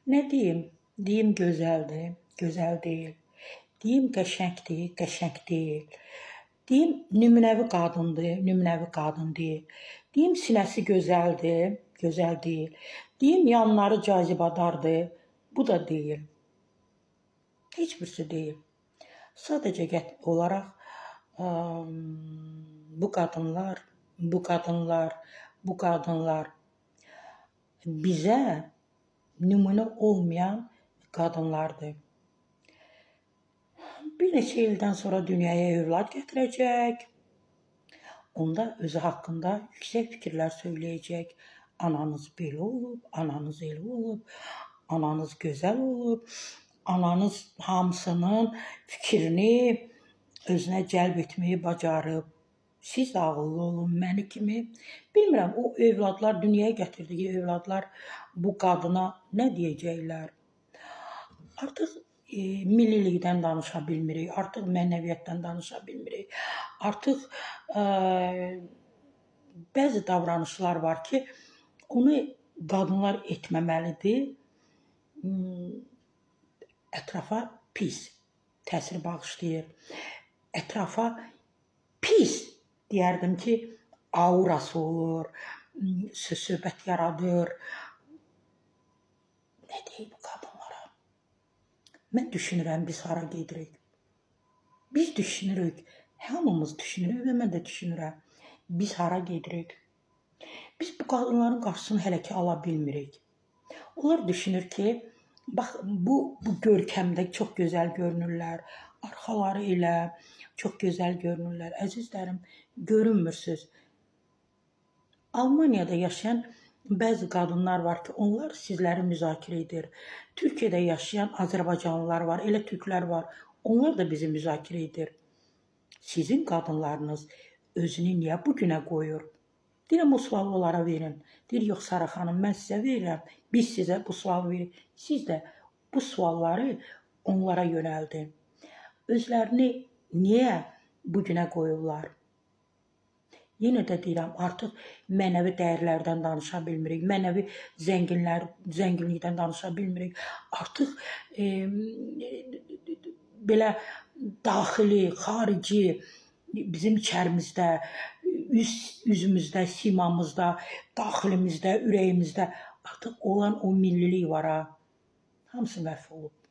Nə deyim? Deyim gözəldir, gözəl deyil. Deyim qəşəngdir, qəşəng deyil. Deyim nümunəvi qadındır, nümunəvi qadın deyil. Deyim sinəsi gözəldir, gözəl deyil. Deyim yanları cazibədardır, bu da deyil. Heç birisi deyil. Sadəcə olaraq bu qadınlar, bu qadınlar, bu qadınlar bizə nümunə olmayan qadınlardır. Bir neçə ildən sonra dünyaya övlad gətirəcək. Onda özü haqqında yüksək fikirlər söyləyəcək. Ananız belə olub, ananız elə olub, ananız gözəl olub, ananız hamısının fikrini özünə cəlb etməyi bacarıb. Siz də ağıllı olun, məni kimi. Bilmirəm, o övladlar, dünyaya gətirdiyi övladlar bu qadına nə deyəcəklər? Artıq millilikdən danışa bilmirik, artıq mənəviyyatdan danışa bilmirik. Artıq bəzi davranışlar var ki, onu qadınlar etməməlidir. Ətrafa pis təsir bağışlayır. Ətrafa pis deyərdim ki, aurası olur, söz-söhbət yaradır. Nə deyək bu qadınlara? Mən düşünürəm, biz hara gedirik? Biz düşünürük, hamımız düşünürük və mən də düşünürəm. Biz hara gedirik? Biz bu qadınların qarşısını hələ ki ala bilmirik. Onlar düşünür ki, bax bu görkəmdə çox gözəl görünürlər. Arxaları ilə çox gözəl görünürlər. Əzizlərim, görünmürsüz. Almaniyada yaşayan bəzi qadınlar var ki, onlar sizləri müzakirə edir. Türkiyədə yaşayan Azərbaycanlılar var, elə türklər var. Onlar da bizi müzakirə edir. Sizin qadınlarınız özünü niyə bu günə qoyur? Deyirəm, o sualı onlara verin. Deyir, yox Sara xanım, mən sizə verirəm. Biz sizə bu sualı veririk. Siz də bu sualları onlara yönəldin. Özlərini niyə bu günə qoyurlar? Yenə də deyirəm, artıq mənəvi dəyərlərdən danışa bilmirik, mənəvi zənginlikdən danışa bilmirik. Artıq belə daxili, xarici, bizim içərimizdə, üzümüzdə, simamızda, daxilimizdə, ürəyimizdə artıq olan o millilik var ha. Hamısı məhv olub.